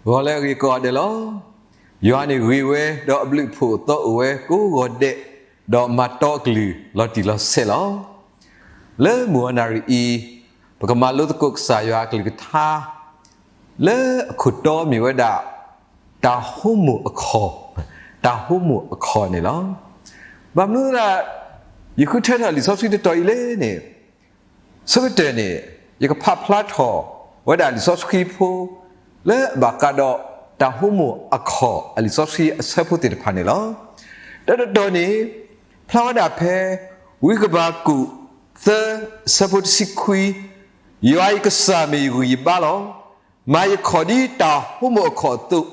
ဂီၤလၢအဂ့ၤကိးဂၤဒဲးလီၤ. ယွၤန့ၣ်ဂ့ၤဝဲ, ဒီးအဘျုးအဖှိၣ်အသီအိၣ်ဝဲကိးဂီၤဒဲး, ဒီးမၤတီအကလုၢ်လီၤတံၢ်လီၤဆဲးလီၤ. လၢမုၢ်အနၣ်ရံၣ်အံၤ, ပကမၤလိသကိးကစၢ်ယွၤအကလုၢ်ကထါ လၢအခိၣ်တီမ့ၢ်ဝဲဒၣ် တၢ်ဟိမိၣ်အခီၣ်, တၢ်ဟိမိၣ်အခီၣ်န့ၣ်လီၤ. ဘၣ်မနုၤဒၣ် ယဃုထၢထီၣ်လံာ်စီဆှံတတီၤအံၤလဲၣ်န့ၣ်, ဆၢကတီၢ်န့ၣ် ယကဖးဖျါထီၣ်ဝဲဒၣ်လံာ်စီဆှံဖိ လၢအဘၣ်ဃးဒီးတၢ်ဟိမိၣ်အခီၣ်အလံာ်စီဆှံအဆၢဖိသ့ၣ်တဖၣ်န့ၣ်လီၤ. တၢ်တတီၤန့ၣ် ဖျါဝဲဒၣ်ဖဲ ဝံကဘးကူာ် သၢ အဆၢဖိတဆံခွံ, ယွၤယကစၢ်မ့ၢ်ယဂံၢ်ယဘါလီၤ. မၤယခီၣ်ဒ်တၢ်ဟိမိၣ်အခီၣ်အသိး,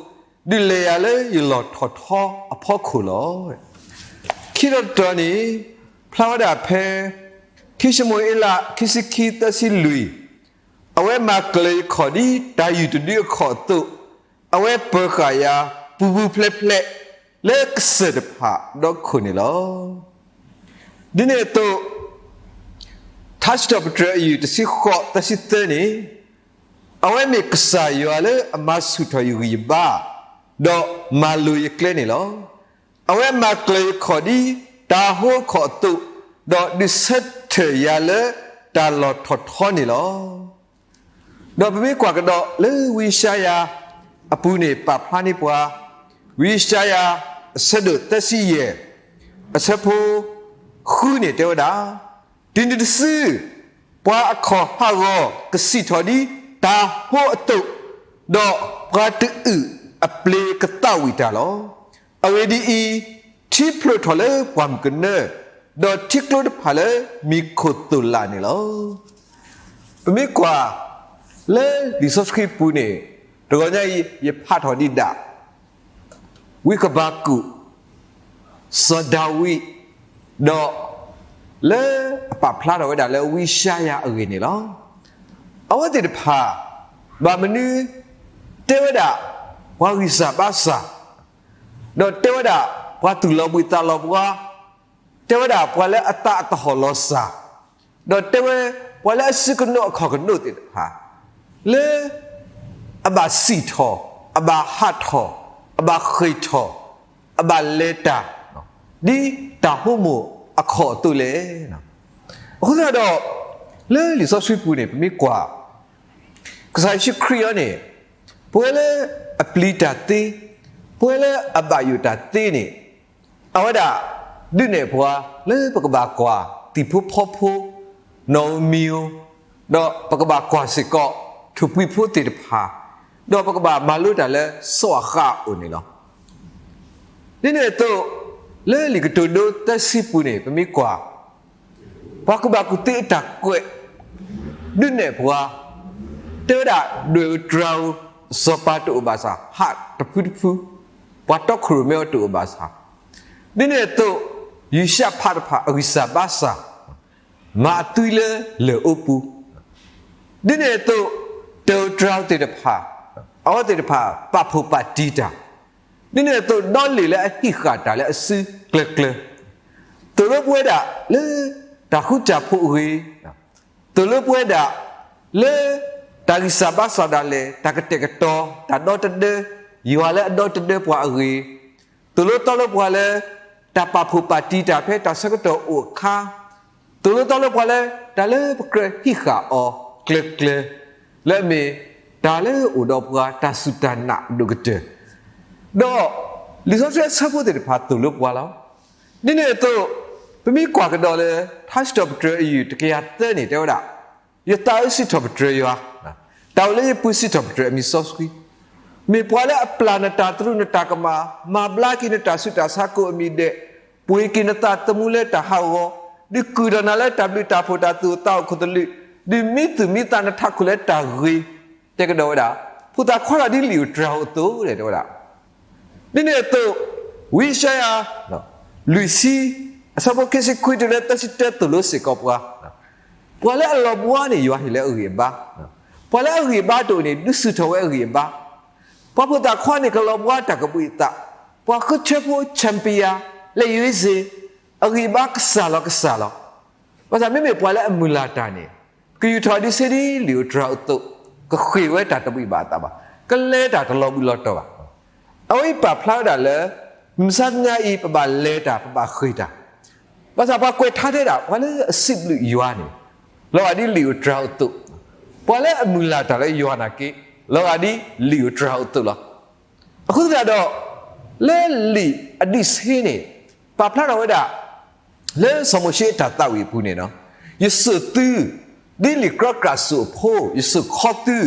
ဒုးလဲၤယၤလၢယလီၢ်ထီၣ်ထီအဖီခိၣ်လီၤ. ခံတီၤတတီၤန့ၣ် ဖျါဝဲဒၣ်ဖဲ ခံၡမူၤအ့လး ခံဆံခံ သၢဆံလွံၢ်, အဝဲမၤကျၢၤယခီၣ်ဒ်တၢ်ယုၢ်တဒုအခီၣ်အသိး, အဝဲပၢၤဃာ်ယၤပူၤပူၤဖျဲးဖျဲး လၢကစၢၢ်တဖၣ်ဒီခိၣ်န့ၣ်လီၤ. ဒ်န့ၣ်အသိး ထါစံးထီၣ်ပတြၢၤအယုၢ်တဆံဃိး သၢဆံသၢန့ၣ်, အဝဲမ့ၢ်ကစၢ်ယွၤလၢအမၤဆူၣ်ထီၣ်ယဂံၢ်ယဘါ, ဒီးမၤလိၤယကျဲန့ၣ်လီၤ. အဝဲမၤကျၢၤယခီၣ်ဒ်တၢ်ဟိအခီၣ်အသိး, ဒီးဒုးဆၢထၢၣ်ယၤလၢတၢ်လီၢ်ထီၣ်ထီန့ၣ်လီၤ. ဒီးပမ့ၢ်ကွၢ်ကဒီးလၢဝံယၡါယၤအပူၤန့ၣ် ပာ်ဖျါန့ၢ်ပှၤ, ဝံယၡါယၤ အဆၢဒိၣ်သၢဆံယဲၢ် အဆၢဖိ ဃုန့ၣ်တဲဝဲဒၣ်, တုၤနုၤတစု ပှၤအခီၣ်ဟးဂီၤကဆံၣ်ထီၣ်ဒ်တၢ်ဟိအသိး, ဒီးပှၤတအုၣ်အပျ့ၤကသးဝံၣ်တၢ်လီၤ. အဂ့ၢ်ဒ်အံၤ, ထံဖျိးထီၣ်လၢပှၢ်မုၢ်ကနၢ, ဒီးထံကျိတဖၣ်လၢမံၤခိၣ်သိၣ်လာ်န့ၣ်လီၤ. ပမ့ၢ်ကွၢ်လၢလံာ်စီဆှံပူၤန့ၣ်, တဂီၤညါအံၤ ယဖးထီၣ်ဒံးဒၣ် ဝံကဘးကူာ်, စီၤဒၤဝံး, ဒီး လၢအပာ်ဖျါထီၣ်ဝဲဒၣ်လၢဝံယၡါယၤအဂ့ၢ်န့ၣ်လီၤ. အဝဲသ့ၣ်တဖၣ် ဘၣ်မနုၤ တဲဝဲဒၣ် ပှၤဂံၢ်စၢ်ဘါစၢ်, ဒီးတဲဝဲဒၣ် ပှၤသူၣ်လီၤဘှံးသးလီၤဘှါ, တဲဝဲဒၣ် ပှၤလၢအသးအတဟီၣ်လီၤစၢ်, ဒီးတဲဝဲ ပှၤလၢအစုကနိးအခီၣ်ကနိးသ့ၣ်တဖၣ် လၢ အဘၣ်စံၣ်ထီၣ်, အဘၣ်ဟးထီၣ်, အဘၣ်ဃ့ၢ်ထီၣ်, အဘၣ်လဲၤတၢ် ဒ်တၢ်ဟိမိၣ်အခီၣ်အသိးလဲၣ်. အဃိသတးဒီး လၢလံာ်စီဆှံပူၤန့ၣ် ပမ့ၢ်ကွၢ် ကစၢ်ယ့ၣ်ၡူးခရံာ်အံၤန့ၣ် ပဝဲလၢအပျံၤတၢ်သ့, ပဝဲလၢအဘၣ်ယိၣ်တၢ်သ့န့ၣ် အဝဲဒၣ်ဒုးနဲၣ်ပှၤလၢပကဘၣ်ကွၢ်သံၣ်ဖိဖီဖိ, နီၣ်ဧိၤမံၤဧိၤ, ဒီးပကဘၣ်ကွၢ်စ့ၢ်ကီး ထိၣ်ပှံၤဖိသ့ၣ်တဖၣ်, ဒီးပကဘၣ်မၤလိတၢ်လၢစီၤအၤဃးအအိၣ်န့ၣ်လီၤ. ဒ်န့ၣ်အသိး လၢလံာ်ကတိၤဒိသၢဆံပူၤန့ၣ် ပမ့ၢ်ကွၢ် ပှၤကူၣ်ဘၣ်ကူၣ်သ့အတၢ်ကွဲး ဒုးနဲၣ်ပှၤ တဲဝဲဒၣ် ဒွဲၣ်ဧိၤတြၤဧိၤ စီၤပၤတအိၣ်ဘၣ်ဆၣ် ဟးတဖုတဖု, ပှၤတီခိၣ်ရိၣ်မဲအီၤတအိၣ်ဘၣ်ဆၣ်, ဒ်န့ၣ်အသိး ယၡါဖးတဖၣ်အဂံၢ်စၢ်ဘါစၢ် မၤအသွံလၢလၢၢ်အိပူၤ, ဒ်န့ၣ်အသိး တၢ်ဧိၤတြၤဧိၤသ့ၣ်တဖၣ် အဝဲသ့ၣ်တဖၣ် ပာ်ဖှိၣ်ပာ်တံၢ်တၢ်, ဒ်န့ၣ်အသိး ဒီလ့ၣ်လၢအဟံးဃာ်တၢ်လၢအစုကျၢၤကျၢၤ, သိၣ်လိပဝဲဒၣ်လၢတၢ်ဃူတၢ်ဖိးအဂ့ၢ်, သိၣ်လိပဝဲဒၣ်လၢတၢ်ဂံၢ်စၢ်ဘါစၢ်ဒၣ်လဲာ်, တၢ်ကတဲာ်ကတီၤ, တၢ်ဒီတဒၢ, ယွၤလၢအဒီတဒၢပှၤအဂ့ၢ်, သိၣ်လိသီလိပှၤလၢ တၢ်ပာ်ဖှိၣ်ပာ်တံၢ်တၢ်ဖဲတၢ်ဆၢကတီၢ်အိၣ်အခါ, သိၣ်လိသီလိပှၤလၢ တၢ်လၢပကြၢးဟံးဃာ်အီၤကျၢၤကျၢၤ, လၢအမ့ၢ်တၢ်လၢအအိၣ်ဒီးပှၤ တၢ်စူၢ်တၢ်နာ်အဒိၣ်ကတၢၢ်, ဒီးလံာ်စီဆှံအဆၢဖိသ့ၣ်တဖၣ်သိၣ်လိပှၤလီၤ. ဒ်န့ၣ်အသိး ပမ့ၢ်ကွၢ်ကဒီးလၢ ထါစံးထီၣ်ပတြၢၤအယုၢ်တကယၤသၢန့ၣ် တဲဝဲဒၣ်, ယသးဧၢ စံးထီၣ်ပတြၢၤယွၤ, တၢ်အိၣ်လၢယပူၤ စံးထီၣ်ပတြၢၤအမံၤစီဆှံ, မ့ၢ်ပှၤလၢအပျၢ်နတၢ်သရူးနတၢ်ကမၣ်, မၤဘျါက့ၤနတၢ်ဆူးတၢ်ဆါကိးအမံၤဒဲး, ပှ့ၤက့ၤနသးသမူလၢတၢ်ဟးဂီၤ, ဒုးကုၢ်ထီၣ်နၤလၢတၢ်ဘျုးတၢ်ဖှိၣ်တၢ်သူၣ်အိၣ်သးအိၣ်ခိၣ်သလုး, ဒုးမံသူၣ်မံသးနထးခိၣ်လၢတၢ်ဂ့ၤ, တဲကဒီးဝဲဒၣ်, ဖိသၣ်ခွါထီၣ်ဒ်လံာ်ဧိၤတြၤဧိၤအသိး တဲဝဲဒၣ်. ဒ်န့ၣ်အသိး ဝံယၡါယၤ လွံၢ်ဆံ အဆၢဖိခံဆံခွံတုၤလၢသၢဆံတၢသိၣ်လိစ့ၢ်ကီးပှၤ, ပှၤလၢအလီၤဘှါန့ၣ် ယွၤဟ့ၣ်လၢအဂံၢ်အဘါ, ပှၤလၢအဂံၢ်အဘါတအိၣ်န့ၣ် ဒုးဆူၣ်ထီၣ်ဝဲအဂံၢ်အဘါ, ပှၤဖိသၣ်ခွါန့ၣ် ကလီၤဘှါတၢ်ကဘှံးအသး, ပှၤဃုထၢဖိ champion လၢယွၤစ့ၢ်, အဂံၢ်အဘါကစၢ်လီၤကစၢ်လီၤ. ဘၣ်ဆၣ်မ့မ့ၢ်ပှၤလၢအမုၢ်လၢ်တၢ်န့ၣ် ကယူၤထီၣ်ဒုးဆ့ဒ်လံာ်ဧိၤတြၤဧိၤအသိး, ကဃ့ၢ်ဝဲတၢ်တဘှံးဘၣ်အသးဘၣ်. ကလဲၤတၢ်တလီၤဘှံးလီၤတီၤဘၣ်. အဝဲအံၤပာ်ဖျါဝဲဒၣ်လၢ မုၢ်မဆါတနံၤအံၤ ပဘၣ်လဲၤတၢ် ပဘၣ်ဃ့ၢ်တၢ်, ဘၣ်ဆၣ်ပှၤကွဲးထါတဲဒၣ် ပှၤလၢအစံးဘျုးယွၤန့ၣ် လီၤဂာ်ဒ်လံာ်ဧိၤတြၤဧိၤအသိး, ပှၤလၢအမုၢ်လၢ်တၢ်လၢယွၤနာ်က့ လီၤဂာ်ဒ်လံာ်ဧိၤတြၤဧိၤအသိးလီၤ. အဃိသတးဒီး လၢလံာ်အဒံးဆှံန့ၣ် ပာ်ဖျါထီၣ်ဝဲဒၣ် လၢစီၤမိၤၡ့အတၢ်သးဝံၣ်အပူၤန့ၣ်, ယစိာ်သု ဒ်လံာ်ကြီကြၢ်စိာ်အဖိ, ယစိာ်ခီသု,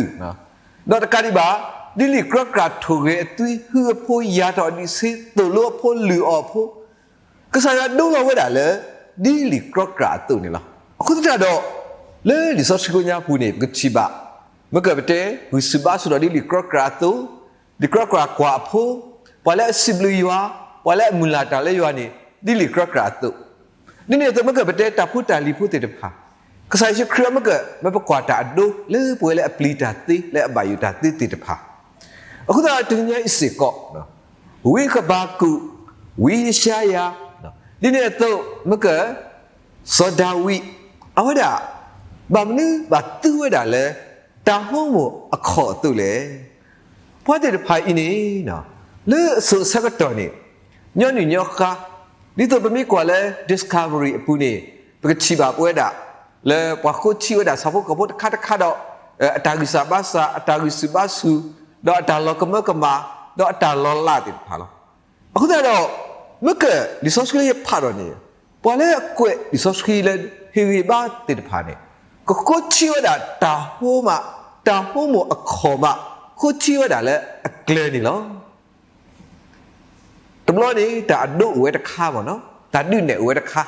ဒီးတကးဒံးဘၣ် ဒ်လံာ်ကြီကြၢ်ထိၣ်ဂဲၤအသွံဟုအဖိ, ယၤထီၣ်အဒံးဆှံ, သိၣ်လိအဖိ, လုၢ်အီၣ်အဖိ, ကစၢ်ယွၤဒိလီၤဝဲဒၣ်လၢ ဒ်လံာ်ကြီကြၢ်အသိးန့ၣ်လီၤ. အဃိသတးဒီး လၢလံာ်စီဆှံကိညါအပူၤန့ၣ် ပကထံၣ်ဘၣ် မ့ၢ်ကပတဲ ဂံၢ်ဆူၣ်ဘါဆူၣ်ဒီးဒ်လံာ်ကြီကြၢ်အသိး, လံာ်ကြီကြၢ်ကွၢ်အဖိ, ပှၤလၢအစံးဘျုးယွၤ, ပှၤလၢအမုၢ်လၢ်တၢ်လၢယွၤန့ၣ် ဒ်လံာ်ကြီကြၢ်အသိး, ဒ်န့ၣ်အသိး မ့ၢ်ကပတဲတၢ်ဖိတၢ်လံၤဖိသ့ၣ်တဖၣ်, ကစၢ်ယ့ၣ်ၡူးခရံာ်အမ့ၢ်က မ့ၢ်ပကွၢ်တၢ်အဒိ လၢပဝဲလၢအပျံၤတၢ်သ့ လၢအဘၣ်ယိၣ်တၢ်သ့သ့ၣ်တဖၣ်, အဃိသတးတနံၤညါအံၤစ့ၢ်ကီး ဝံဃဘးကူာ်, ဝံယၡါယၤ, ဒ်န့ၣ်အသိး မ့ၢ်က စီၤဒၤဝံး, အဝဲဒၣ် ဘၣ်မနုၤဘၣ်သူဝဲဒၣ်လၢ တၢ်ဟိမိၣ်အခီၣ်အသိးလဲၣ်. ပှၤသ့ၣ်တဖၣ်အံၤန့ၣ် လၢအစိၤအဆၢကတီၢ်န့ၣ် ညီနုၢ်ညီဃါ, ဒ်သိးပမ့ၢ်ကွၢ်လၢ Discovery အပူၤန့ၣ် ပကထံၣ်ဘၣ်ပဝဲဒၣ် လၢပှၤဃိထံဝဲဒၣ်ဆၣ်ဖိကီၢ်ဖိတခါတခါဒီး အတၢ်ဂံၢ်စၢ်ဘါစၢ်, အတၢ်ဂံၢ်ဆူၣ်ဘါဆူၣ်, ဒီးအတၢ်လီၤကမၢကမၣ်, ဒီးအတၢ်လီၤလးသ့ၣ်တဖၣ်လီၤ. အဃိသတးဒီး မ့ၢ်က လံာ်စီဆှံလၢယဖးဒီးန့ၣ် ပှၤလၢအကွဲးလံာ်စီဆှံလၢဟ့ၣ်ဂံၢ်ဘါသ့ၣ်တဖၣ်န့ၣ် ကဃိထံဝဲဒၣ်တၢ်ဟိမး, တၢ်ဟိမိၣ်အခီၣ်မး, ဃိထံဝဲဒၣ်လၢအကျၢၤန့ၣ်လီၤ. တဘျီန့ၣ် တၢ်အဒိအိၣ်ဝဲတခါမ့ၢ်နီၤ, တၢ်ဒုးနဲၣ်အိၣ်ဝဲတခါ,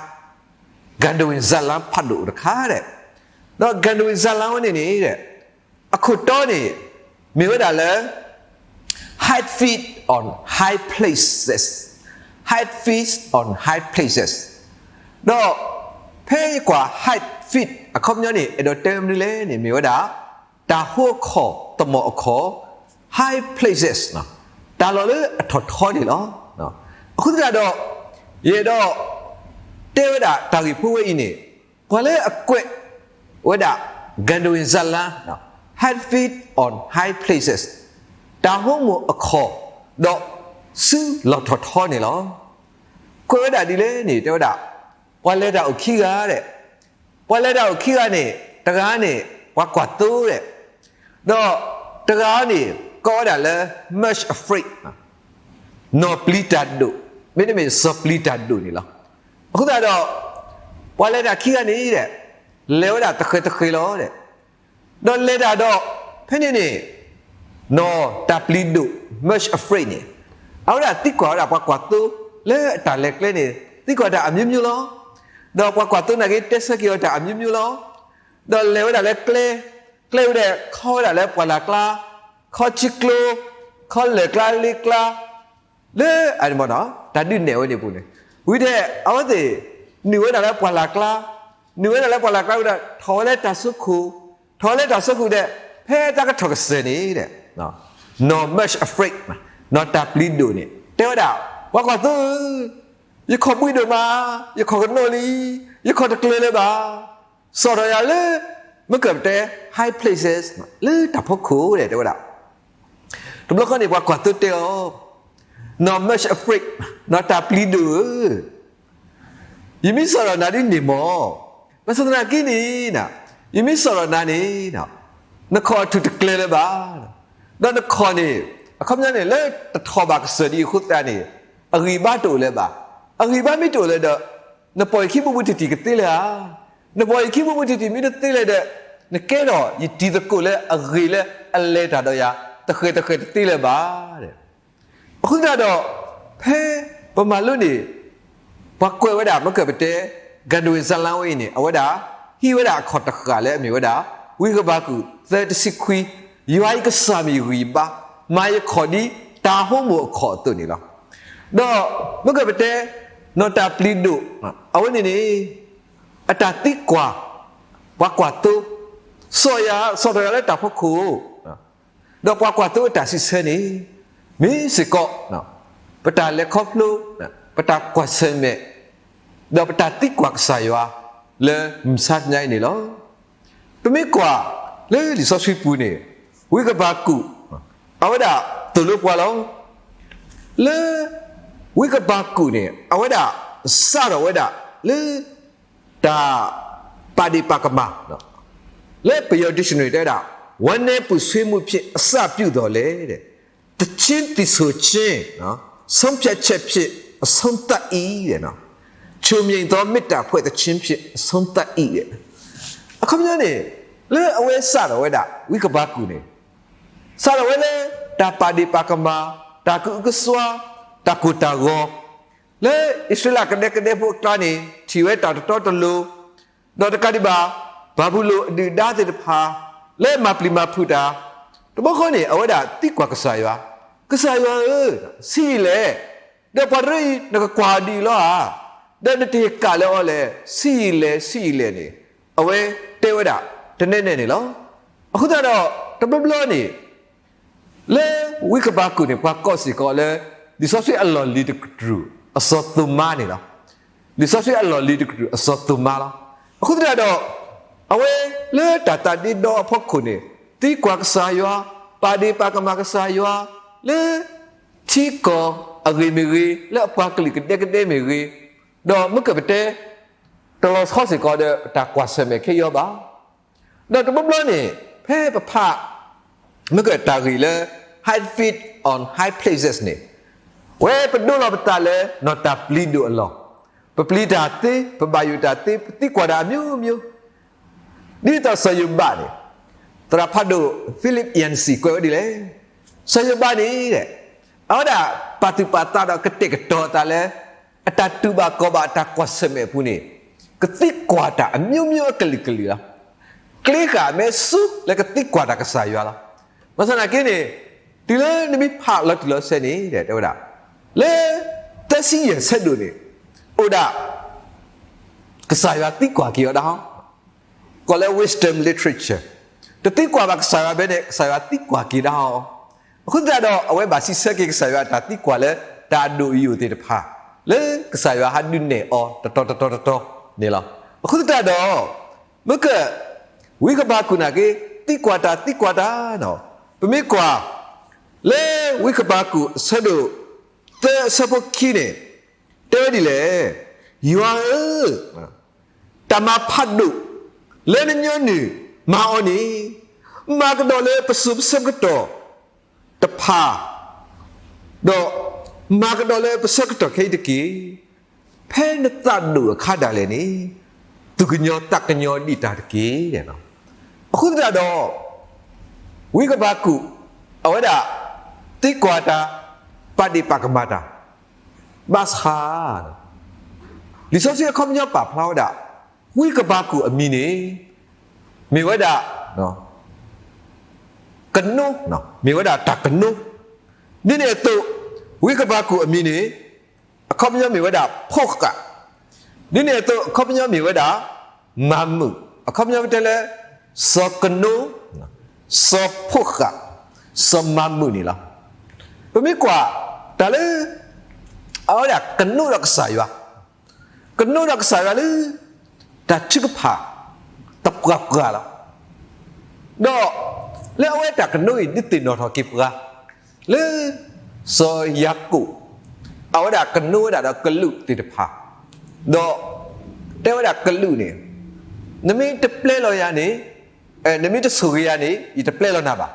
ကၤဒဝံၣ်ဇာတ်လမ်းဖးဒိၣ်တခါဒီး, ဒီးကၤဒဝံၣ်ဇာတ်လမ်းဝဲန့ၣ်န့ၣ် အခိၣ်တီန့ၣ် မ့ၢ်ဝဲဒၣ်လၢ hide feet on high places, hide feet on high places, ဒီးဖဲယကွၢ် hide feet အခီပညီန့ၣ် အဲၣ်ဒိးတဲမနုၤလဲၣ်န့ၣ် မ့ၢ်ဝဲဒၣ် တၢ်ဟိအခီၣ်, တမီၢ်အခီၣ်, high places, တၢ်လီၢ်လၢအထီၣ်ထီန့ၣ်လီၤ. အဃိသတးဒီး ယအဲၣ်ဒိးတဲဝဲဒၣ်တၢ်ဂ့ၢ်ဖိဝဲအံၤန့ၣ် ပှၤလၢအကွဲးဝဲဒၣ် ကၤဒဝံၣ်ဇာတ်လမ်း, hide feet on high places, တၢ်ဟိမိၣ်အခီၣ်, ဒီးဆူလီၢ်ထီၣ်ထီန့ၣ်လီၤ. ကွဲးဝဲဒၣ်ဒ်လဲၣ်န့ၣ် တဲဝဲဒၣ် ပှၤလဲၤတၢ်အိၣ်ခံဂၤဒီး ပှၤလဲၤတၢ်အိၣ်ခံဂၤန့ၣ် တဂၤန့ၣ် ပှၤကွၢ်သိဒီး, ဒီးတဂၤန့ၣ် ကိးဝဲဒၣ်လၢ much afraid, နီၢ်ပျံၤတၢ်ဒိၣ်, မ့တမ့ၢ်စီၤပျံၤတၢ်ဒိၣ်န့ၣ်လီၤ. အဃိသတးဒီး ပှၤလဲၤတၢ်ခံဂၤန့ၣ်ဒီး လဲၤဝဲဒၣ်တဃဲၤတဃဲၤလီၤဒီး, ဒီးလဲၤတၢ်ဒီး ဖဲန့ၣ်န့ၣ် နီၢ်တၢ်ပျံၤဒိၣ် much afraid န့ၣ် အဝဲဒၣ်သံကွၢ်ဝဲဒၣ်ပှၤကွၢ်သိလၢအတၢ်လဲၤကျဲန့ၣ် သံကွၢ်တၢ်အမျိုးမျိုးလီၤ. ဒီးပှၤကွၢ်သိနာ်က့ တဲဆၢက့ၤအီၤတၢ်အမျိုးမျိုးလီၤ. ဒီးလဲၤဝဲဒၣ်လၢကျဲ, ကျဲဝဲဒၣ်ခီဝဲဒၣ်လၢပှၢ်လၢ်ကျါ, ခီဆံကျိ, ခီလၢၢ်ကျါလ့ကျါ, လၢ တၢ်ဒုးနဲၣ်ဝဲန့ၣ်အပူၤန့ၣ်, ဝံၤဒီးအဝဲသ့ၣ် နုာ်ဝဲဒၣ်လၢပှၢ်လၢ်ကျါ, နုာ်ဝဲဒၣ်လၢပှၢ်လၢ်ကျါဝံၤဒီး ထီၣ်ဝဲလၢတၢ်စိခိၣ်, ထီၣ်ဝဲလၢတၢ်စိခိၣ်ဒီး ဖဲတၢ်ကထီၣ်ကစၢၢ်န့ၣ်ဒီး နီၢ် much afraid, နီၢ်တၢ်ပျံၤဒိၣ်န့ၣ် တဲဝဲဒၣ် ပှၤကွၢ်သိဧၢ, ယခီၣ်ဘှံးဒိၣ်မး, ယခီၣ်ကနိးလံ, ယခီၣ်တကျၢၤလၢၤဘၣ်. စိာ်ထီၣ်ယၤလၢ မ့ၢ်ကပတဲ high places, လၢတၢ်ဖီခိၣ်ဒီး တဲဝဲဒၣ်. တဘျီဃီန့ၣ် ပှၤကွၢ်သိတဲအီၤ, နီၢ် much afraid, နီၢ်တၢ်ပျံၤဒိၣ်ဧၢ, ယမ့ၢ်စိာ်ထီၣ်နၤဒ်န့ၣ်မ့ၢ်, ဘၣ်ဆၣ်သနာ်က့န့ၣ် ယမ့ၢ်စိာ်ထီၣ်နၤန့ၣ် နခီၣ်အထူၣ်တကျၢၤလၢၤဘၣ်. ဒီးနခီၣ်န့ၣ် အခီပညီန့ၣ် လၢတထီၣ်ဘၣ်ကစၢၢ်ဒ်အံၤအဃိသတးန့ၣ် အဂံၢ်ဘါတအိၣ်လၢၤဘၣ်. အဂံၢ်ဘါမ့ၢ်တအိၣ်လၢၤဒီး နပိာ်ယခံဘိဘုတံၢ်တံၢ်ကသ့လၢၤဧါ. နပိာ်ယခံဘိဘုတံၢ်တံၢ်မ့ၢ်တသ့လၢၤဒီး နကဲထီၣ်ယတံၤသကိးလၢအဂ့ၤလၢအလဲၤတၢ်ဒီးယၤ တဃဲၤတဃဲၤတသ့လၢၤဘၣ်. အဃိသတးဒီး ဖဲပမၤလိန့ၣ် ပှၤကွဲးဝဲဒၣ် မ့ၢ်ကပတဲ ကၤဒဝံၣ်ဇာတ်လမ်းဝဲအံၤန့ၣ် အဝဲဒၣ် ဟံးဝဲဒၣ်အခီၣ်တဃၣ်လၢအမ့ၢ်ဝဲဒၣ် ဝံဃဘးကူာ် သၢ တဆံခွံ, ယွၤအံၤကစၢ်မ့ၢ်ယဂံၢ်ယဘါ, မၤယခီၣ်ဒ်တၢ်ဟိမိၣ်အခီၣ်အသိးန့ၣ်လီၤ. ဒီးမ့ၢ်ကပတဲ နီၢ်တၢ်ပျံၤဒိၣ် အဝဲန့ၣ်န့ၣ် အတၢ်သံကွၢ် ပှၤကွၢ်သိ, စိာ်ယၤ, စိာ်ထီၣ်ယၤလၢတၢ်ဖီခိၣ် ဒီးပှၤကွၢ်သိအတၢ်စံးဆၢန့ၣ် မ့ၢ်စ့ၢ်ကီး ပတၢ်လဲၤခီဖျိ, ပတၢ်ကွၢ်ဆၢၣ်မဲာ်, ဒီးပတၢ်သံကွၢ်ကစၢ်ယွၤလၢမုၢ်မဆါတနံၤအံၤန့ၣ်လီၤ. ပမ့ၢ်ကွၢ်လၢလံာ်စီဆှံပူၤန့ၣ် ဝံဃဘးကူာ် အဝဲဒၣ်သိၣ်လိပှၤလီၤ. လၢ ဝံကပၤကူးန့ၣ် အဝဲဒၣ်စးထီၣ်ဝဲဒၣ်လၢ တၢ်ပာ်ဒ့ၣ်ပာ်ကမၣ် လၢပယီၤ dictionary တဲဝဲဒၣ် ဝဲနဲပူၤဆွ့မူး ဖြစ် အစပြုသော်လည်း တခြင်းသီဆိုခြင်း ဆုံးဖြတ်ချက် ဖြစ် အဆုံးသတ် ၏ ချူမံသော မေတ္တာ ဖွဲ့သခြင်း ဖြစ် အဆုံးသတ် ၏ အခီပညီန့ၣ် လၢအဝဲစးထီၣ်ဝဲဒၣ် ဝံကပၤကူးန့ၣ် စးထီၣ်ဝဲလၢ တၢ်ပာ်ဒ့ၣ်ပာ်ကမၣ်, တၢ်ကအုကစွါ, တၢ်ကိၢ်တၢ်ဂီၤ, လၢအံၣ်စရ့လးကဒဲကဒဲဖိအကျါန့ၣ် ထံၣ်ဝဲတၢ်တတီတလိၤ, ဒီးတကးဒံးဘၣ် ဘၤဘူလိၣ်အဒုၣ်ဒါသ့ၣ်တဖၣ် လၢမၤပျံၤမၤဖုးတၢ်, တဘျီဃီန့ၣ် အဝဲဒၣ်သံကွၢ်ကစၢ်ယွၤ, ကစၢ်ယွၤဧၢ, ဆံးယံာ်လဲၣ်, ဒီးပှၤတရၢအံၤ နကကွၢ်ဒ်အံၤလီၤဧါ, ဒီးနတဟ့ၣ်ကၣ်လၢအီၤလဲၣ်, ဆံးယံာ်လဲၣ်, ဆံးယံာ်လဲၣ်န့ၣ် အဝဲတဲဝဲဒၣ် တနဲနဲန့ၣ်လီၤ. အဃိသတးဒီး တဘျီဘျီန့ၣ် လၢဝံကပၤကူးန့ၣ် ပှၤကိးစ့ၢ်ကီးလၢ လံာ်စီဆှံအလီၢ်လံၤတကတြူၢ် အစီၤသိၤမါန့ၣ်လီၤ. လံာ်စီဆှံအလီၢ်လံၤတကတြူၢ် အစီၤသိၤမါလီၤ. အဃိသတးဒီး အဝဲလၢတၢ်သးဒ့ဒီအဖီခိၣ်န့ၣ် သံကွၢ်ကစၢ်ယွၤ, ပာ်ဒ့ၣ်ပာ်ကမၣ်ကစၢ်ယွၤ, လၢ ထံကီၢ်အဂ့ၢ်မ့ၢ်ဂ့ၤ, လၢအပှၤကလုာ်ကဒဲကဒဲမ့ၢ်ဂ့ၤ, ဒီးမ့ၢ်ကပတဲ တလီၤဆီစ့ၢ်ကီးဒီး တၢ်ကွၢ်ဆၢၣ်မဲာ်ခဲအံၤဘၣ်. ဒီးတဘျီဘျီန့ၣ် ဖဲပဖး မ့ၢ်ကတၢ်ဂ့ၢ်လၢ High Feet on High Places န့ၣ်, ဝဲပဒိလီၤပသးလၢ နီၢ်တၢ်ပျံၤဒိၣ်အလီၢ်, ပပျံၤတၢ်သ့, ပဘၣ်ယိၣ်တၢ်သ့, ပသံကွၢ်တၢ်အမျိုးမျိုး, ဒ်သိးစီၤယိၤဘးန့ၣ် သရၣ်ဖးဒိၣ် Philip Yancey ကွဲးဝဲဒ်လဲၣ်. စီၤယိၤဘးန့ၣ် အဝဲဒၣ်ပာ်သူၣ်ပာ်သးဒီးကတဲာ်ကတီၤအသးလၢ အတၢ်တူၢ်ဘၣ်ခီၣ်ဘၣ်အတၢ်ကွၢ်ဆၢၣ်မဲာ်အပူၤန့ၣ် ကသံကွၢ်တၢ်အမျိုးမျိုးအကလုာ်ကလုာ်လီၤ. ကျဲဃာ်အမဲာ်ဆူလၢကသံကွၢ်တၢ်ကစၢ်ယွၤလီၤ. ဘၣ်ဆၣ်သနာ်က့န့ၣ် တုၤလၢနမ့ၢ်ဖးလီၤတံၢ်လီၤဆဲးန့ၣ် တဲဝဲဒၣ် လၢ သၢဆံယဲၢ်ဆၢဒိၣ်န့ၣ် အိၣ်ဒၣ် ကစၢ်ယွၤသံကွၢ်က့ၤအီၤဒၣ်ဟီ, ကိးလၢ wisdom literature, တသံကွၢ်ဘၣ်ကစၢ်ယွၤဘၣ်န့ၣ် ကစၢ်ယွၤသံကွၢ်က့ၤဒၣ်ဟီ. အဃိသတးဒီး အဝဲဘၣ်စံးဆၢက့ၤကစၢ်ယွၤအတၢ်သံကွၢ်လၢ တၢ်အဒိၣ်အယိာ်သ့ၣ်တဖၣ် လၢကစၢ်ယွၤဟးဒုးနဲၣ်အီၤတတီၤတတီၤတတီၤန့ၣ်လီၤ. အဃိသတးဒီး မ့ၢ်က ဝံကပၤကူးနာ်က့ သံကွၢ်တၢ်သံကွၢ်တၢ်, ပမ့ၢ်ကွၢ် လၢဝံကပၤကူးအဆၢဒိၣ် သၢအဆၢဖိခံန့ၣ် တဲဝဲဒ်လဲၣ်, ယွၤဧၢ, တၢ်မၤဖးဒိၣ် လၢနညီနုၢ်မၤအီၤန့ၣ် မၤကဒီးလၢပစိၤပဆၢကတီၢ်တဖၣ်, ဒီး မၤကဒီးလၢပဆၢကတီၢ်ခဲအံၤတက့ၢ်. ဖဲနသးဒိၣ်အခါဒၣ်လဲာ်န့ၣ် သူၣ်ကညီၤသးကညီၤဒံးတၢ်တက့ၢ်. အဃိသတးဒီး ဝံကပၤကူး အဝဲဒၣ် သံကွၢ်တၢ်, ပာ်ဒ့ၣ်ပာ်ကမၣ်တၢ်, ဘၣ်ဆၣ် လံာ်စီဆှံအခီပညီပာ်ဖျါဝဲဒၣ် ဝံကပၤကူးအမံၤန့ၣ် မ့ၢ်ဝဲဒၣ် ကနိ, မ့ၢ်ဝဲဒၣ်တၢ်ကနိ, ဒ်န့ၣ်အသိး ဝံကပၤကူးအမံၤန့ၣ် အခီပညီမ့ၢ်ဝဲဒၣ် ဖိၣ်ဃာ်, ဒ်န့ၣ်အသိး အခီပညီမ့ၢ်ဝဲဒၣ် မၤမုာ်, အခီပညီပတဲလၢ စီၤကနိ, စီၤဖိၣ်ဃာ်, စီၤမၤမုာ်န့ၣ်လီၤ. ပမ့ၢ်ကွၢ် တၢ်လၢ အဝဲဒၣ်ကနိဒီးကစၢ်ယွၤ, ကနိဒီးကစၢ်ယွၤလၢ တၢ်ထုကဖၣ် သပှၢ်ပှၢ်လီၤ. ဒီး လၢအဝဲတၢ်ကနိအံၤ ဒုးသ့ၣ်နီၣ်ထီၣ်က့ၤပှၤ လၢ စီၤယၤကိာ် အဝဲဒၣ်ကနိဝဲဒၣ်ဒီးကလူးသ့ၣ်တဖၣ်, ဒီး တဲဝဲဒၣ်ကလူးန့ၣ် နမ့ၢ်တပျဲလီၤယၤန့ၣ်, နမ့ၢ်တဆိၣ်ဂ့ၤယၤန့ၣ် ယတပျဲလီၤနၤဘၣ်.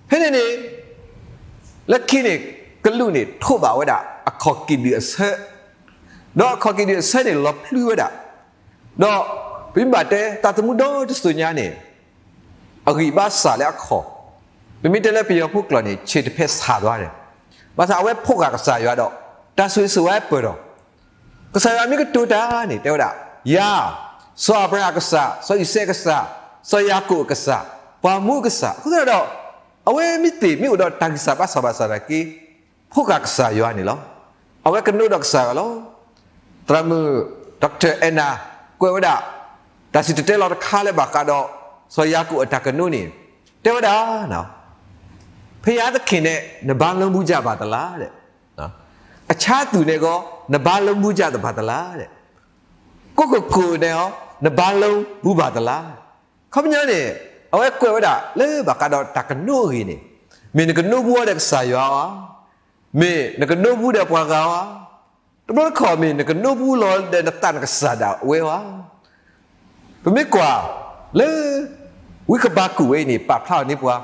ဖဲန့ၣ်န့ၣ် လၢခံန့ၣ် ကလူးန့ၣ် ထိးဘၣ်ဝဲဒၣ် အခီၣ်ကံၣ်ဒုၣ်အဆၢ, ဒီးအခီၣ်ကံၣ်ဒုၣ်အဆၢန့ၣ် လီၤဖျုးဝဲဒၣ်, ဒီး ပမ့ၢ်ဘၣ်တဲ သးသမူဒီတစိၤညါန့ၣ် အဂံၢ်ဘါစၢ်လၢအခီၣ်, ပမ့ၢ်တဲလၢပယီၤဖိကျိာ်န့ၣ် ခြေတစ်ဖက်ဆါသွားန့ၣ်, ဘၣ်ဆၣ်အဝဲဖိၣ်ဃာ်ကစၢ်ယွၤဒီး တၢ်ဆိၣ်ဂ့ၤဆိၣ်ဝါပၢၢ်ဒီး ကစၢ်ယွၤမ့ၢ်ကတိၤတၢ်န့ၣ် တဲဝဲဒၣ် ယၤ, စီၤအၤဘြၤဟၣ်အကစၢ်, စီၤအံၤစဲးအကစၢ်, စီၤယၤကိာ်အကစၢ်, ပှၤမူအကစၢ်, အဃိသတးဒီး အဝဲမ့ၢ်သ့ၣ်မ့ၢ်အိၣ်ဒီးတၢ်ဂံၢ်စၢ်ဘါစၢ်ဘၣ်ဆၣ်သနာ်က့ ဖိၣ်ဃာ်ကစၢ်ယွၤန့ၣ်လီၤ. အဝဲကနိဒီးကစၢ်ယွၤလီၤ. သရၣ်မုၣ် Doctor Anna ကွဲးဝဲဒၣ် တၢ်စံၣ်တဲၤတဲလီၤတခါလၢဘၣ်ဃးဒီး စီၤယၤကိာ်အတၢ်ကနိန့ၣ် တဲဝဲဒၣ် ဘုရားသခင်နဲ့ နဘါလုံးဘူးကြပါသလား အဆါသူၣ်န့ၣ်ဂီၢ် နဘါလုံးဘူးကြပါသလား, ကိုယ့်ကိုယ်ကိုယ်နဲ့ရော နဘါလုံးဘူးပါသလား. ခီပညီန့ၣ် အဝဲကွဲးဝဲဒၣ်လၢဘၣ်ဃးဒီးတၢ်ကနိအဂ့ၢ်န့ၣ်, မ့ၢ်နကနိးဘူးအီၤဒီးကစၢ်ယွၤဧါ, မ့ၢ်နကနိးဘူးဒီးပှၤဂၤဧါ, တဘျီတခီၣ်မ့ၢ်နကနိးဘူးလီၤဒီးနသးနကစၢ်ဒၣ်ဝဲဧါ. ပမ့ၢ်ကွၢ်လၢ ဝံကဘးကူာ်ဝဲအံၤန့ၣ် ပာ်ဖျါထီၣ်န့ၢ်ပှၤ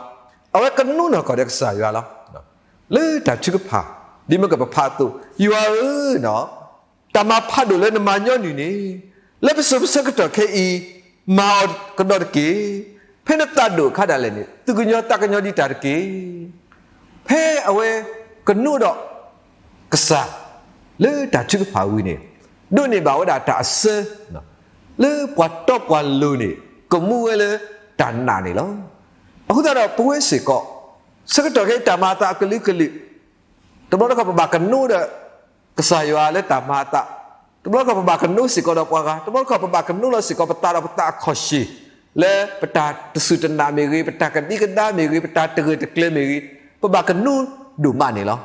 အဝဲကနိးနီၢ်ကီၢ်ဒီးကစၢ်ယွၤလီၤ. လၢတၢ်ထုကဖၣ် ဒ်မ့ၢ်ကပဖးအသိး, ယွၤဧၢ, တၢ်မၤဖးဒိၣ်လၢနမၤညီနုၢ်န့ၣ်, လၢပစိၤပဆၢကတီၢ်ခဲအံၤ မၤအီၤကဒီးတက့ၢ်. ဖဲနသးဒိၣ်အခါဒၣ်လဲာ်န့ၣ် သူၣ်ကညီၤသးကညီၤဒံးတၢ်တက့ၢ်. ဖဲအဝဲကနိးဒီး ကစၢ် လၢတၢ်ထုကဖၣ်ဝံၤန့ၣ် ဒိးန့ၢ်ဘၣ်ဝဲဒၣ်တၢ်အစၢ လၢပှၤတီပှၤလိၤန့ၣ် ကမူဝဲလၢတၢ်နာ်န့ၣ်လီၤ. အဃိသတးဒီးပဝဲစ့ၢ်ကီး ဆၢကတီၢ်ခဲအံၤတၢ်မၤအသးအကလုာ်ကလုာ်, တဘျီတခီၣ်ပဘၣ်ကနိးဒီး ကစၢ်ယွၤလၢတၢ်မၤအသး, တဘျီတခီၣ်ပဘၣ်ကနိးစ့ၢ်ကီးဒီးပှၤဂၤ, တဘျီတခီၣ်ပဘၣ်ကနိးလီၤစ့ၢ်ကီးပသးဒီးပသးအခီၣ်ရှ့ၣ် လၢပတၢ်တစူၢ်တနာ်မ့ၢ်ဂ့ၤ, ပတၢ်ကဒံကဒါမ့ၢ်ဂ့ၤ, ပတၢ်တဂၢၢ်တကျၢၤမ့ၢ်ဂ့ၤ, ပဘၣ်ကနိးဒိၣ်မးန့ၣ်လီၤ.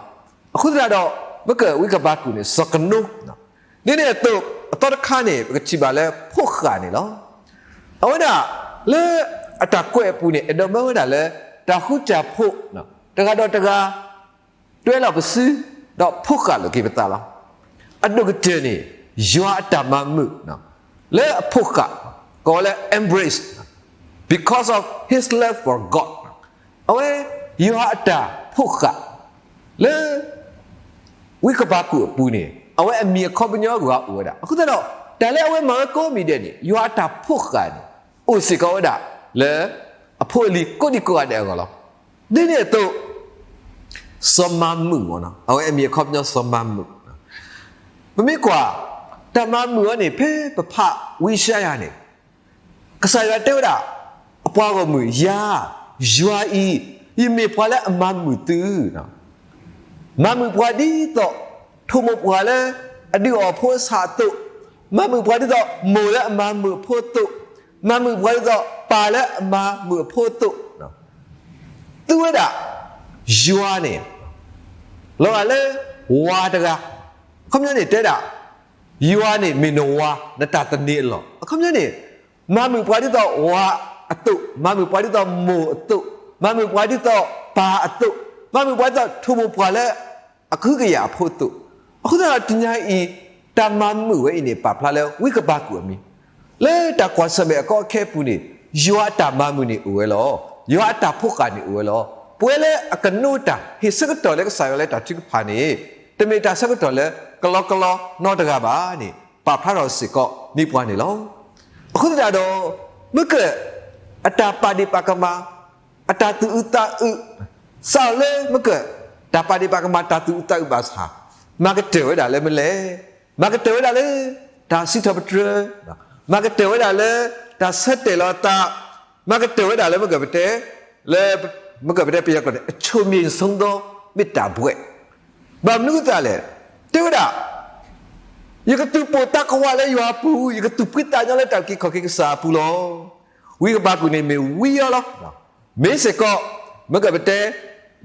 အဃိသတးဒီး မ့ၢ်ကဝံကဘးကူာ်န့ၣ် စီၤကနိး, ဒ်န့ၣ်အသိး အသီတခါန့ၣ် ပကထံၣ်ဘၣ်လၢဖိၣ်ဃာ်န့ၣ်လီၤ. အဝဲဒၣ်လၢအတၢ်ကွဲးအပူၤန့ၣ် အဲၣ်ဒိးမၢဝဲဒၣ်လၢ တၢ်ဃူတၢ်ဖိး တဂၤဒီးတဂၤ တွဲလီၤပစု ဒီးဖိၣ်ဃာ်လိာ်က့ၤပသးလီၤ. အဒိၣ်ကတၢၢ်န့ၣ် ယွၤအတၢ်မၤမုာ် လၢအဖိၣ်ဃာ် ကိးဝဲလၢ embrace because of his love for God အဝဲ ယွၤအတၢ်ဖိၣ်ဃာ် လၢ ဝံကဘးကူာ်အပူၤန့ၣ် အဝဲအမံၤအခီပညီဂၤအိၣ်ဝဲဒၣ်. အဃိသတးဒီး တၢ်လၢအဝဲမၤဝဲကိးမံၤဒဲးန့ၣ် ယွၤအတၢ်ဖိၣ်ဃာ်န့ၣ် အိၣ်စ့ၢ်ကီးဝဲဒၣ်လၢ အဖိအလံၤကိးဒံကိးဂၤဒဲးအဂီၢ်လီၤ. ဒ်န့ၣ်အသိး စီၤမၤမုာ်မ့ၢ်နီၤ အဝဲအမံၤအခီပညီစီၤမၤမုာ် ပမ့ၢ်ကွၢ် တၢ်မၤမုာ်အီၤန့ၣ် ဖဲပဖးဝံယၡါယၤန့ၣ် ကစၢ်ယွၤတဲဝဲဒၣ် အပှၤဂီၢ်မုၢ် ယၤ ယွၤအံၤ ယမ့ၢ်ပှၤလၢအမၤမုာ်သု မၤမုာ်ပှၤဒ်သိး ထိၣ်မိၢ်ပှၢ်လၢအဒုးအီၣ်ဖိအဆၣ်အသိး, မၤမုာ်ပှၤဒ်သိးမိၢ်လၢအမၤမုာ်အဖိအသိး, မၤမုာ်ပှၤဒ်သိးပၢ်လၢအမၤမုာ်အဖိအသိး, သုဝဲဒၣ် ယွၤန့ၣ် လီၤဂာ်လၢ ဝၤတဂၤ, အခီပညီန့ၣ် တဲဒၣ် ယွၤန့ၣ်မ့ၢ်နဝၤ နတၢ်သန့ၤအလီၢ်, အခီပညီန့ၣ် မၤမုာ်ပှၤဒ်သိးဝၤအသိး, မၤမုာ်ပှၤဒ်သိးမိၢ်အသိး, မၤမုာ်ပှၤဒ်သိးပၢ်အသိး, မၤမုာ်ပှၤဒ်သိးထိၣ်မိၢ်ပှၢ်လၢအကဟုကယာ်အဖိအသိး, အဃိသတးဒီးတနံၤအံၤ တၢ်မၤမုာ်ဝဲအံၤန့ၣ် ပာ်ဖျါလၢဝံကဘးကူာ်အမံၤ, လၢတၢ်ကွၢ်ဆၢၣ်မဲာ်အကီအခဲအပူၤန့ၣ် ယွၤအတၢ်မၤမုာ်န့ၣ်အိၣ်ဝဲလီၤ. ယွၤအတၢ်ဖိၣ်ဃာ်န့ၣ်အိၣ်ဝဲလီၤ. ပဝဲလၢအကနိးတၢ် ဟ့ၣ်ဆၢကတီၢ်လၢကစၢ်ယွၤလၢတၢ်ထုကဖၣ်န့ၣ် တမ့ၢ်တၢ်ဆၢကတီၢ်လၢကလီကလီနီတဂၤဘၣ်န့ၣ် ပာ်ဖျါထီၣ်စ့ၢ်ကီးန့ၢ်ပှၤန့ၣ်လီၤ. အဃိသတးဒီး မ့ၢ်က အတၢ်ပာ်ဒ့ၣ်ပာ်ကမၣ်, အတၢ်သူၣ်အုးသးအုး, စးထီၣ်လၢမ့ၢ်က တၢ်ပာ်ဒ့ၣ်ပာ်ကမၣ်တၢ်သူၣ်အုးသးအုးဘၣ်ဆၣ်, မၤကတၢၢ်ဝဲဒၣ်လၢမနုၤလဲၣ်. မၤကတၢၢ်ဝဲဒၣ်လၢ တၢ်စံးထီၣ်ပတြၢၤ, မၤကတၢၢ်ဝဲဒၣ်လၢ တၢ်ဆၢတဲာ်လီၤအသး, မၤကတၢၢ်ဝဲဒၣ်လၢမ့ၢ်ကပတဲ, လၢ မ့ၢ်ကပတဲပယီၤကျိာ်န့ၣ် အဆိၣ်မ့ၢ်ဆိသိမ့ၢ်တၢ်ဘှဲၣ်, ဘၣ်မနုၤအဃိသတးလဲၣ်. တဲဝဲဒၣ် ယကသူၣ်ပိၢ်သးကဝးလၢယွၤအပူၤ, ယကသူၣ်ဖှံသးညီလၢတၢ်အုၣ်က့ၤခီၣ်က့ၤကစၢ်အပူၤလီၤ. ဝံကဘးကူာ်န့ၣ်မ့ၢ်ဝံအီၤလီၤ. မ့ၢ်စ့ၢ်ကီး မ့ၢ်ကပတဲ ဒ်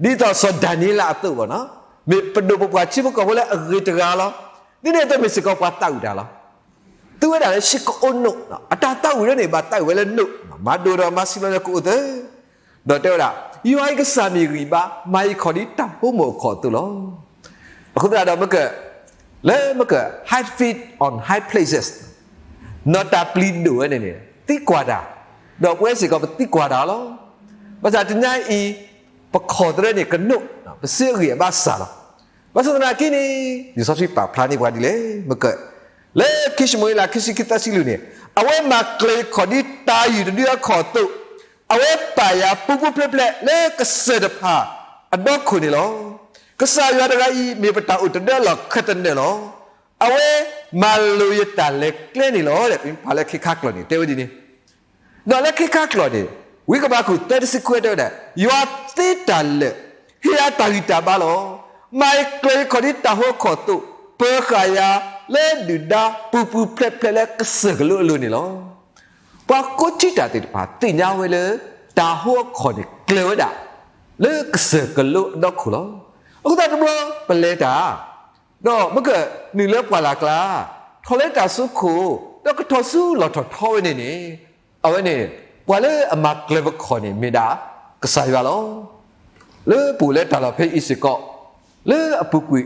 သိးစီၤဒၤနံးယ့လးအသိးဘၣ်နီၤ, မ့ၢ်ပဒိၣ်ပပှၢ်ထံဖိကီၢ်ဖိလၢအဂ့ၤတဂၤလီၤ. ဒ်န့ၣ်အသိးမ့ၢ်စ့ၢ်ကီးပှၤသးဝံၣ်တၢ်လီၤ. သူဝဲဒၣ်လၢ ရှ့ၣ်ကအိနိး, အတၢ်သးဝံၣ်ဒၣ်န့ၣ် ဘၣ်သးဝံၣ်ဝဲလၢနိး, မၤဒိၣ်ဒီးမၤဆံးလီၤန့ၣ်ကအိၣ်သ့, ဒီးတဲဝဲဒၣ် ယွၤအံၤကစၢ်မ့ၢ်ဂံၢ်ဘါ, မၤယခီၣ်ဒ်တၢ်ဟိမိၣ်အခီၣ်အသိးလီၤ. အဃိသတးဒီးမ့ၢ်က လၢမ့ၢ်က high feet on high places, နီၢ်တၢ်ပျံၤဒိၣ်ဝဲန့ၣ်န့ၣ် သံကွၢ်တၢ်, ဒီးပဝဲစ့ၢ်ကီးပသံကွၢ်တၢ်လီၤ. ဘၣ်ဆၣ်တနံၤအံၤ ပခီၣ်သရၢန့ၣ်ကနိး, ပစ့အဂံၢ်အဘါစၢ်လီၤ. ဘၣ်ဆၣ်သနာ်က့န့ၣ် လံာ်စီဆှံပာ်ဖျါန့ၢ်ပှၤဒ်လဲၣ်, မ့ၢ်က လၢခံၡမူၤအ့လး ခံဆံခံ သၢဆံလွံၢ်န့ၣ် အဝဲမၤကျၢၤယခီၣ်ဒ်တၢ်ယုၢ်တဒုအခီၣ်အသိး, အဝဲပာ်ယၤပူပူဖျဲးဖျဲးလၢကစၢၢ်တဖၣ်အဒီခိၣ်န့ၣ်လီၤ. ကစၢ်ယွၤတဂၤအံၤ မ့ၢ်ပတၢ်အိၣ်တဒၢလီၢ်ခၢၣ်သနၢၣ်လီၤ. အဝဲမၤလိာ်ယတၢ်လဲၤကျဲန့ၣ်လီၤ. ပမ့ၢ်ဖးလၢခ့ခါကျိာ်န့ၣ် တဲဝဲဒ်န့ၣ်, ဒီးလၢခ့ခါကျိာ်န့ၣ် ဝံကဘးကူာ် သၢ တဆံခွံ တဲဝဲဒၣ်, ယွၤသ့တၢ်လၢာ်, ဟ့ၣ်ယၤတၢ်ဂံၢ်တၢ်ဘါလီၤ. မၤကျၢၤယခီၣ်ဒ်တၢ်ဟိအခီၣ်အသိး, ပၢၤဃာ်ယၤလၢဒုၣ်ဒါပူပူဖျဲးဖျဲးလၢကစၢၢ်ကလိအလိၤန့ၣ်လီၤ. ပှၤကိးထံၣ်တၢ်သ့ၣ်တဖၣ် သ့ၣ်ညါဝဲလၢ တၢ်ဟိအခီၣ်န့ၣ်ကျၢၤဝဲဒၣ် လၢကစၢၢ်ကလိအဒီခိၣ်လီၤ. အဃိသတးတဘျီပလဲၤတၢ် ဒီးမ့ၢ်ကနုာ်လၢပှၢ်လၢ်ကျါ, ထီၣ်လၢတၢ်စိခိၣ်, ဒီးကထီၣ်ဆူလီၢ်ထီၣ်ထီဝဲန့ၣ်န့ၣ်, အဝဲန့ၣ် ပှၤလၢအမၤကျၢၤပခီၣ်န့ၣ်မ့ၢ်ဒၣ်ကစၢ်ယွၤလီၤ. လၢပအိၣ်လၢတၢ်လီၢ်ဖဲအံၤစ့ၢ်ကီး, လၢအပူၤကွံာ်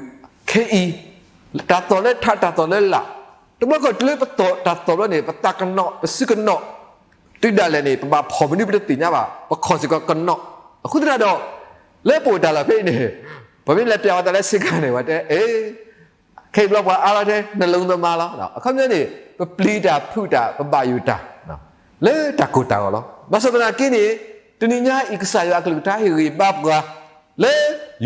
ခဲအံၤ, တၢ်သီၣ်လၢထး တၢ်သီၣ်လၢလာ်, တဘျီခီတုၤလၢပသီၣ်တၢ်သီၣ်ဘျီန့ၣ် ပသးကနီၤ ပစုကနီၤ, တုၤဒၣ်လဲာ်န့ၣ် ပဘၣ်ဖီၣ်မနုၤပတသ့ၣ်ညါဘၣ်, ပခီၣ်စ့ၢ်ကီးကနီၤ, အဃိသတးဒီး လၢပအိၣ်တၢ်လီၢ်ဖဲအံၤန့ၣ်, ပမ့ၢ်လဲၤပျးဝဲသးလၢဆ့ကၤန့ၣ် ဝဲတဲ အ့ ခဲအံၤဘျီပှၤအါလီၤထဲ နှလုံးသမားလီၤ. အခီပညီန့ၣ် ပပျံၤတၢ်ဖုးတၢ် ပဘၣ်ယိၣ်တၢ် လၢတၢ်ကိၢ်တၢ်ဂီၤလီၤ. ဘၣ်ဆၣ်သနာ်က့န့ၣ်, တနံၤညါအံၤ ကစၢ်ယွၤအကလုၢ်ကထါဟ့ၣ်ဂံၢ်ဘါပှၤ လၢ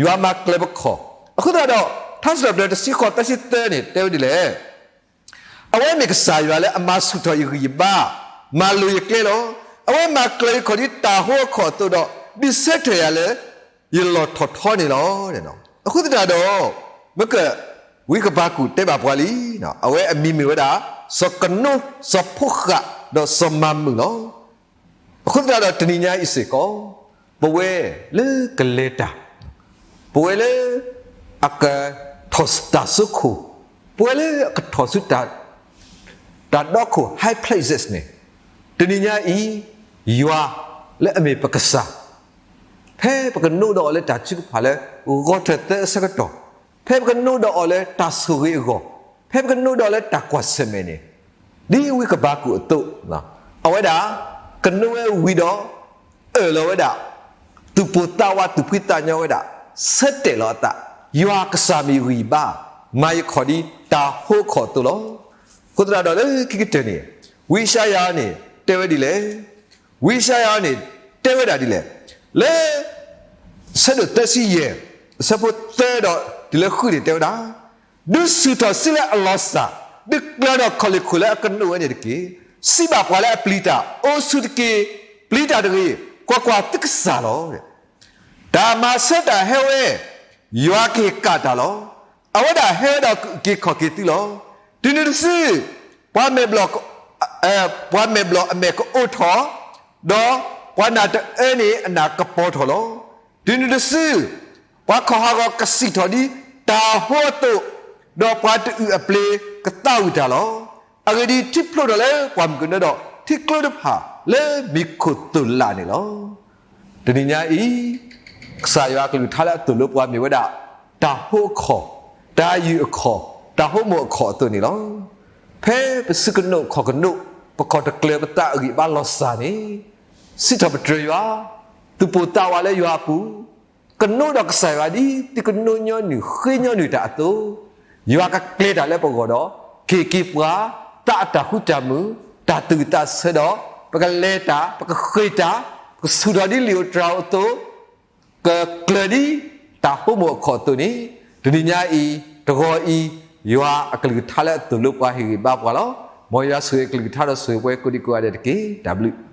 ယွၤမၤကျဲၤပခီၣ်, အဃိသတးဒီး ထါစံးထီၣ်ပတြၢၤတဆံဃိးသၢဆံသၢန့ၣ် တဲဝဲဒ်လဲၣ်. အဝဲမ့ၢ်ကစၢ်ယွၤလၢအမၤဆူၣ်ထီၣ်ယဂံၢ်ယဘါ, မၤလိၤယကျဲလီၤ. အဝဲမၤကျဲၤယခီၣ်ဒ်တၢ်ဟိအခီၣ်အသိးဒီး ဒုးဆၢထၢၣ်ယၤလၢ ယလီၢ်ထီၣ်ထီန့ၣ်လီၤ. အဃိသတးဒီး မက ဝံကဘးကူာ်တဲဘၣ်ပှၤလံ, အဝဲအမံၤမ့ၢ်ဝဲဒၣ် စီၤကနိ, စီၤဖိဃာ်, ဒီးစီၤမၤမုၣ်လီၤ. အဃိသတးဒီးတနံၤညါအံၤစ့ၢ်ကီး, ပဝဲလၢကလဲၤတၢ်, ပဝဲလၢ အကထီၣ်တၢ်စိခိၣ်, ပဝဲလၢအကထီၣ်ဆူ တၢ်ဒီခိၣ် high places န့ၣ်, တနံၤညါအံၤ ယွၤလၢအမ့ၢ်ပကစၢ် ဖဲပကနိဒီးအီၤလၢတၢ်ထုကဖၣ်လၢ ဂီၤထၢၣ်သၢအဆၢကတီၢ်, ဖဲပကနိဒီးအီၤလၢတၢ်ဆိၣ်ဂ့ၤအဂီၢ်, ဖဲပကနိဒီးအီၤလၢတၢ်ကွၢ်ဆၢၣ်မဲာ်န့ၣ်, ဒ်ဝံကဘးကူာ်အသိး, အဝဲဒၣ် ကနိဝဲဝံၤဒီး အၢၣ်လီၤဝဲဒၣ် သူၣ်ပိၢ်သးဝး သူၣ်ဖှံသးညီဝဲဒၣ်, ဆၢတဲာ်လီၤအသး, ယွၤကစၢ်မ့ၢ်ယဂံၢ်ယဘါ, မၤယခီၣ်ဒ်တၢ်ဟိအခီၣ်အသိးလီၤ. အဃိသတးဒီးလၢခံကတၢၢ်န့ၣ်, ဝံယၡါယၤန့ၣ် တဲဝဲဒ်လဲၣ်. ဝံယၡါယၤန့ၣ် တဲဝဲဒၣ်ဒ်လဲၣ်. လၢ ဆၢဒိၣ်သၢဆံယဲၢ်, အဆၢဖိသၢဒီးတုၤလၢဃုန့ၣ်တဲဝဲဒၣ်, ဒုးဆူၣ်ထီၣ်စုလၢအလီၤစၢ်, ဒုးကျၢၤထီၣ်ခီၣ်လ့ၣ်ခိၣ်လၢအကနိးဝဲန့ၣ်တက့ၢ်. စံးဘၣ်ပှၤလၢအပျံၤတၢ်, အိၣ်ဆူၣ်တက့ၢ်, ပျံၤတၢ်တဂ့ၤ, ကွၢ်ကွၢ်, သုကစၢ်လီၤ. တၢ်မၤဆၢတၢ်ဟဲဝဲ, ယွၤကဟ့ၣ်ကၣ်တၢ်လီၤ. အဝဲဒၣ်ဟဲဝဲဒီးကအုၣ်က့ၤခီၣ်က့ၤသုလီၤ. တုၤနုၤတစု, ပှၤမဲာ်ဘျီၣ်, ပှၤမဲာ်ဘျီၣ်အမဲာ်ကအိးထီၣ်, ဒီးပှၤနၢ်တအၢန့ၣ်အနၢ်ကပီၤထီၣ်လီၤ. တုၤနုၤတစု, ပှၤခီၣ်ဟးဂီၤကစံၣ်ထီၣ်ဒ်တၢ်ဟိအသိး, ဒီးပှၤတအုၣ်အပျ့ၤကသးဝံၣ်တၢ်လီၤ. အဂ့ၢ်ဒ်အံၤ, ထံဖျိထီၣ်လၢပှၢ်မုၢ်ကနၢဒီး ထံကျိတဖၣ်လၢမံၤခိၣ်သိၣ်လာ်န့ၣ်လီၤ. တနံၤညါအံၤ, ကစၢ်ယွၤအကလုၢ်ကထါလၢအသိၣ်လိပှၤမ့ၢ်ဝဲဒၣ် တၢ်ဟိအခီၣ်, တၢ်ယုၢ်အခီၣ်, တၢ်ဟိမိၢ်အခီၣ်အသိးန့ၣ်လီၤ. ဖဲပစုကနိးခီၣ်ကနိး, ပခီၣ်တကျၢၤပသးအဂံၢ်အဘါလီၤစၢ်န့ၣ်, စံးထီၣ်ပတြၢၤယွၤ, သူၣ်ပိၢ်သးဝးလၢယွၤအပူၤ, ကနိဒီးကစၢ်ယွၤဒ်သုကနိညီနုၢ်ဃ့ညီနုၢ်တၢ်အသိး, ယွၤကကျဲၤတၢ်လၢပဂီၢ်ဒီး ကဟ့ၣ်က့ၤပှၤ သးအတၢ်ဃူတၢ်မုာ်, တၢ်သူၣ်ဝံၣ်သးဆၢဒီး ပကလဲၤတၢ်, ပကဃ့ၢ်တၢ်, ပကဆူၣ်ထီၣ်ဒ်လံာ်ဧိၤတြၤဧိၤအသိး, ကကျၢၤဒ်တၢ်ဟိမိၢ်အခီၣ်အသိးန့ၣ်, တနံၤညါအံၤ, တဂီၤအံၤ, ယွၤအကလုၢ်ကထါလၢအသိၣ်လိပှၤဟ့ၣ်ဂံၢ်ဘါပှၤလီၤ. မ်ယွၤဆိၣ်ဂ့ၤအကလုၢ်ကထါဒီး ဆိၣ်ဂ့ၤပှၤကိးဒံကိးဂၤဒဲးတက့ၢ်. တၢ်ဘျုး